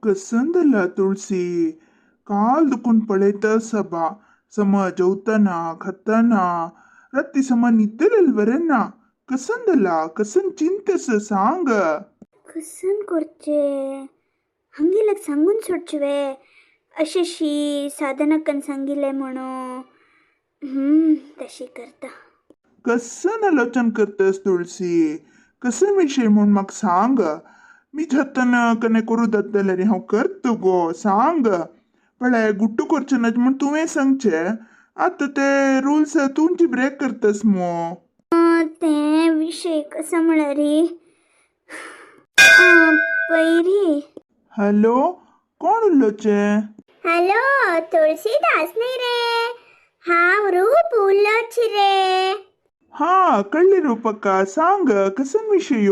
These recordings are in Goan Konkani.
कसन तुळसी? काल दुखून पळयता सबा समा जेवतना खाताना राती समा न्हिदलेल बरें ना. कसन जाला, कसन चिंतस सांग. कसन करचे? हंगेलक सांगून सोडचें अशें शी साधनाकन सांगिल्लें म्हणून. तशी करता. कसन आलोचन करतस तुळसी? कसन विशय म्हूण म्हाका सांग. मी जातना कने करूं जाता जाल्यार हांव करता गो, सांग. पळय गुट्टू करचें ना म्हूण तुवें सांगचें, आतां ते रुल्स तुमची ब्रेक करतस मो. तें विशय कसो म्हळ्यार पयरी. हॅलो, कोण उलोवचें? हॅलो, तुळसीदास न्ही रे? हांव रूप उलोवची रे. हा, कळ्ळें रुपका, सांग कसन विशय?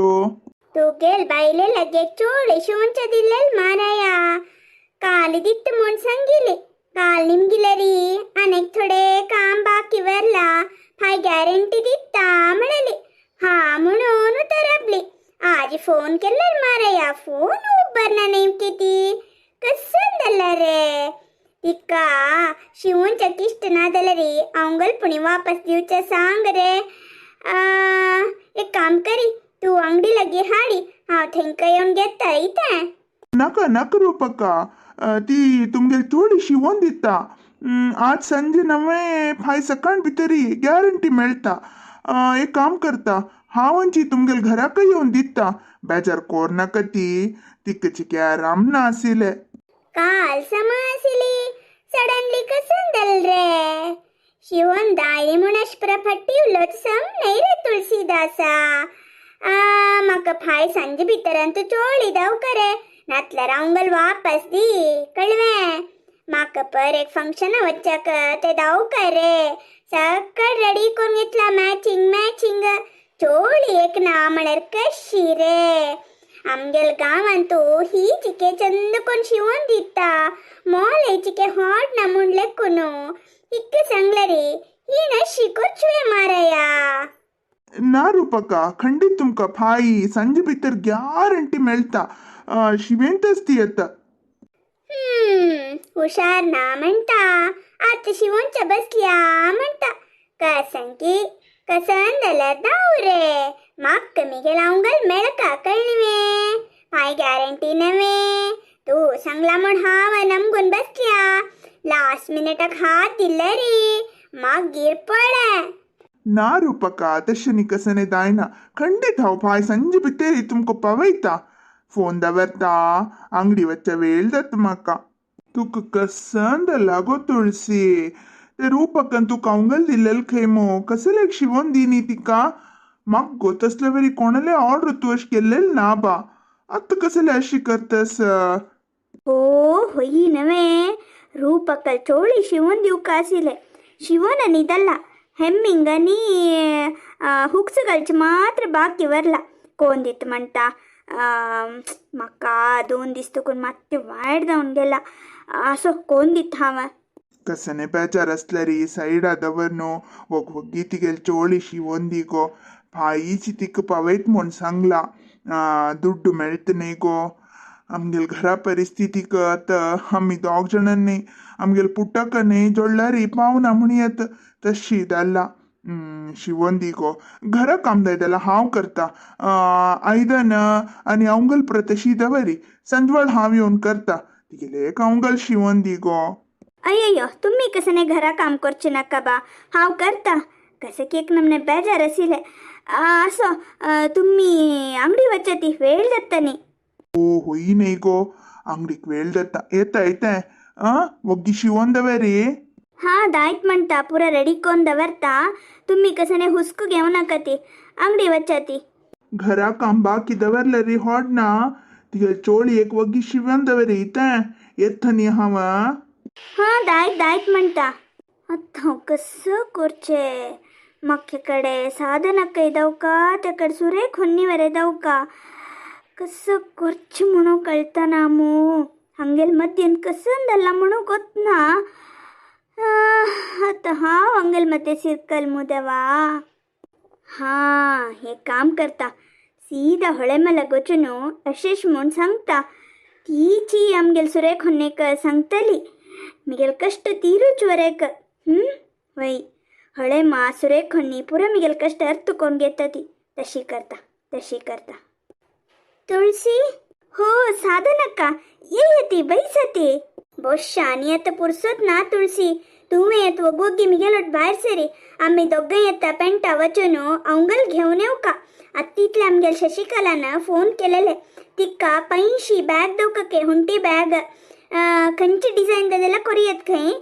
तुगेल बायले लगे चोळी शिवंचे दिल्लेल माराया. काल दित्त म्हूण सांगिले. काल निमगिलरी आनीक थोडे काम बाकी वरला, फाय गॅरंटी दिता म्हणली. हा म्हणून उतरपली. आज फोन केल्यार माराया फोन उबरना. नेमकी ती कसं जाल्यार रे? तिका शिवूनच्या किश्ट ना जाल्यार हांव पुणी वापस दिवचें सांग रे. एक काम करी, तूं अंगडी लागी हाडी, हांव थंयका येवन घेता इतें. नाका नाका रुपका, ती तुमगेली चोळी शिवोन दिता. आज सांजे नवे फाय सकाळ भितरी गॅरंटी मेळटा. एक काम करता, हांव अंची तुमगेले घराकय येवन दिता. बेजार कोर नाका. ती तिका चिके आराम ना आशिल्ले. काल समा आशिल्ली, सडनली कसन जाल रे? शिवोन दाय म्हूण अशें फाटी उलोवचें सम न्हय रे तुळसीदासा. म्हाका फाय सांजे भितरान तूं चोळी दाव करे, नातल्यार हांव वापस दी, कळवें? म्हाका पर एक फंक्शन वच्चाक ते दाव करे. सगळं रेडी करून घेतला, मॅचिंग मॅचिंग चोळी एक ना म्हळ्यार कशी रे? आमगेल गांवान तूं ही चिके चंद कोण शिवोन दिता, मोल चिके हॉट ना म्हूण लेखून हिक्क सांगले रे. ही नशी करचुये माराया. ना रुपका, खंडीत तुमकां फाय सांजे भितर गॅरंटी मेळटा. शिवेंतच ती येता. हुशार ना म्हणटा, आतां शिवोनच्या बसल्या म्हणटा. कसंकी कसन जाल्यार दाव रे. म्हाका मिगेल हांवगल मेळका, कळ्ळी वे? फाय गॅरंटी नवे. तूं सांगला म्हूण हांव नमगून बसल्या. लास्ट मिनिटाक हात दिल्ले रे, मागीर पळय. ना रुपका, तशें न्ही, कसं जायना. खंडीत हांव फाय सांजे भितर तुमकां पावयता. फोन दवरता, आंगडी वच्चा वेळ जाता म्हाका. तुका कसन जाला गो तुळसी? ते रुपकान तुका अंगल दिल्लेल खंय मो? कसलेक शिवोन दी न्ही तिका. म्हाका गो तसले वरी कोणाले ऑर्डर तूं अशें केल्लेल ना बा. आतां कसले अशी करतस? हो, होई नवे, रूपकल चोळी शिवून दिवका आशिल्लें. शिवून आनी दल्ला, हेम्मिंग आनी हुक्स घालचे मात्र बाकी वरला. कोण दित म्हणटा? म्हाका 2 दीस तुकून मात्शें वायट जावन गेला. असो कोण दिता हांव. कसने बेजार आसल्यार सायडा दवर न्हू. वग वग्गी तिगेली चोळी शिवोन दी गो. फायची तिका पावयत म्हूण सांगला. दुड्डू मेळटा न्ही गो. आमगेले घरा परिस्थितीक आतां आमी दोग जाणांनी आमगेले पुट्टाक न्ही जोडल्यार पावना म्हण येता, तशी जालां. शिवोन दी गो. घरा काम जाय जाल्यार हांव करता. आयदन आनी अंगल प्रतशी दवरी, सांजवेळ हांव येवन करता. तिगेले एक अंगल शिवोन दी गो. अय्यो, तुम्ही कसं नाही घरा काम करचे नाका बा, हांव करता. कसं की एक नमने बेजार आशिल्लें. असो तुम्ही अंगडी वचती, वेळ जाता न्ही. ओ, होई न्ही गो, अंगडीक वेळ जाता. येता येता. आं, वग्गी शिवोन दवरी. हा, दायत म्हणटा, पुरा रेडी करून दवरता. तुम्ही कसं नाही हुस्को घेऊ नका ती. अंगडी वचाती. घरा काम बाकी दवरले री हॉड ना. तिगेली चोळी एक वग्गी शिवोन दवरी. येता येता न्ही हांव. हा, दायत दायत म्हणटा. आतां हांव कसं करचें? म्हाके साधनाकय दवका, तेकडे सुरेख होन्नीवरे दवका. कसं करचें म्हणून कळतना मू. हांगेल मध्यान कसं जालां म्हणून गोतना. आतां हांव हांगेल मध्ये सिरकल मु देवा. हा, हे काम करता, सीधा होळे मला वचून अशेंच म्हूण सांगता. तीची आमगेल सुरेख होन्नेक सांगतली मिगेल कष्ट तीरूच वरेक. वय हळे मा सुरेख होन्नी पुरा मिगेल कष्ट अर्थ कोण घेता ती. तशी करता तशी करता. तुळसी हो साधनक्का येयती बैसती. ಬಹುಶಃ ನೀ ಅತ್ತ ಪುರ್ಸೊತ್ ನಾ ತುಳಸಿ. तुवें येत वोगोगी मिगेलोट भायर सरी. आमी दोगांय येता पेंटा वचून अवंगल घेवन येवका. आतां तितले आमगेल शशिकलान फोन केलेले, तिका 85 बॅग दवकके हुंटी बॅग खंयची डिझायन जाल्यार कोरयत खंय.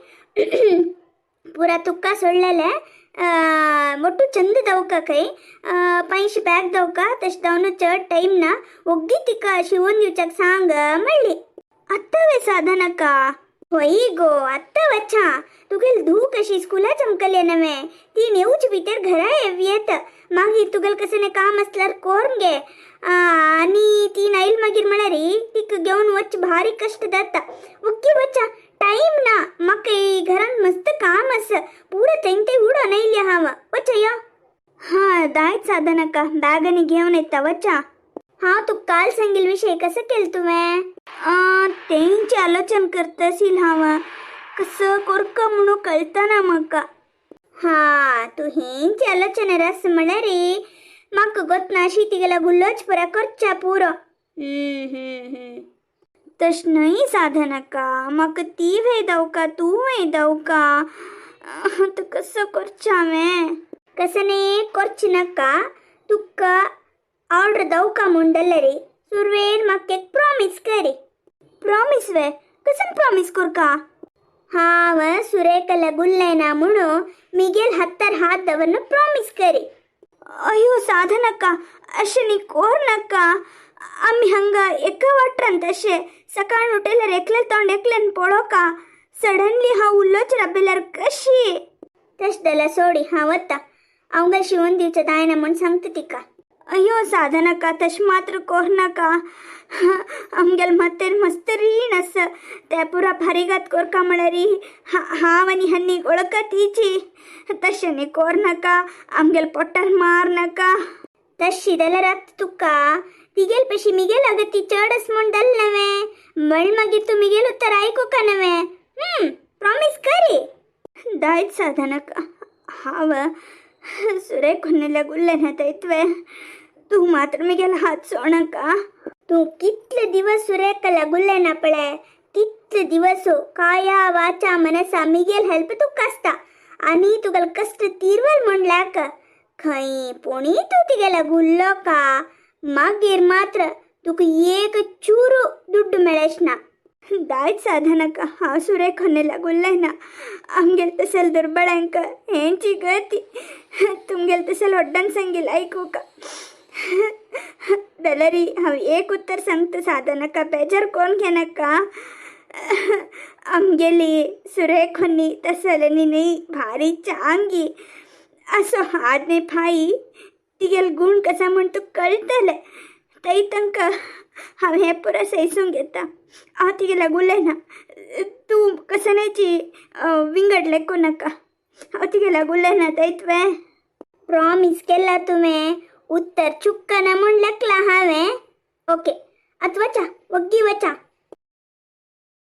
पुरा तुक्का सोडलेले ಒಟ್ಟು ಚಂದ ದವಕ खंय 85 बॅग दवका. तशें जावन चड टायम ना, ओग्गी तिका शिवून दिवच्याक सांग म्हणली. आत्तावे साधनक्का? होय गो आत्ता वचा. तुगेल धूव कशी स्कुला चमकले नवे, ती येवच भितर घरा येत. मागीर तुगेल कसं काम असल्यार कोरून घे. आनी ती नाईल मागीर म्हळ्यार तिका घेवन वच भारी कष्ट जाता. ओग्गी वचा, टायम ना म्हाका. घरान मस्त काम आसा, पुरा थंय थंय उडोवन आयली हांव. वचा यो. हा दायच साधनक्का, बॅग आनी घेवन येता वचा. हांव तुका काल सांगील विषय कसं केलं तुवें? तेंची आलोचन करताशील हांव, कसं कोरका म्हणून कळतना म्हाका. हा तूं हेंची आलोचना रस म्हळ्यार म्हाका गोतना अशी तिगेला गुल्लोच पुरा करच्या पुरो. तश न्हय साधनक्का, म्हाका ती वेदवका तूं वेदवका, आतां कसं करचें हांवें? कसं न्ही करचें नाका. तुका ऑर्डर दवका म्हूण जाल्यार सुरवेर म्हाका एक प्रॉमीस करी. प्रॉमीस वे? कसं प्रॉमीस करका? हांव सुरेखला गुल्लेना म्हणून मिगेल हत्तर हात दवरून प्रॉमीस करी. अय्यो साधनक्का, अशें न्ही कोर नाका. आमी हांगा एका वाठारांत अशें सकाळ उठल्यार एकलें तोंड एकल्यान पळोवका, सडनली हांव उल्लोच राबयल्यार कशी? तशें जाल्यार सोडी, हांव वता. हांव शिवून दिवचें जायना म्हूण सांगता तिका. अय्यो साधनक्का, तशें मात्र कोर नाका. आमगेल मातेर मस्त रीण आसा, ते पुरा फारीगात कोरका म्हळ्यार हांव आनी हन्नीक वळखा तिची. तशें न्ही कोर नाका, आमगेल पोटार मार नाका. तशी जाल्यार आतां तुका तिगेल पशी मिगेल अगती चड आसा म्हूण जालें नवें म्हण मागीर तूं मिगेल उत्तर आयकुका नवें. प्रॉमीस करी. दायच साधनक्का, हांव सुरेख होन्नेल्याक उल्लें तैत्वे. तूं मात्र मिगेल हात सोडनाका. तूं कितले दिवस सुरेखला गुल्लें पळय, तितले दिवस काया वाचा मनसा मिगेल हेल्प तुका आसता आनी तुगेल कष्ट तीरवल म्हणल्याक. खंय पुणी तूं तिगेला गुल्लो का मागीर मात्र तुका एक चूरू दुड्ड मेळच ना. दायच साधनक्का, हांव सुरेख होन्नेल्याक उल्लें ना. आमगेल तशें दुर्बळांक हेंची गती तुमगेल तशें व्हड्डान सांगील आयकुका जाल्यार हांव एक उत्तर सांगता साधनक्का, बेजार कोण घेनाका. आमगेली सुरेख होन्नी तसले न्ही भारी चांगी असो हात न्ही फाई, तिगेल गुण कसा म्हण तुका कळटलें. तरी तांकां हांव हें पुरा सैसूंक घेता. हांव तिगे उलयना, तूं कसनाची विंगड लेखूं नाका. हांव तिगे उलयना तैत्वें. प्रॉमीस केला तुवें, उत्तर चुक्कना म्हूण लेखलां हांवें. ओके, आतां वचा, वग्गी वचा.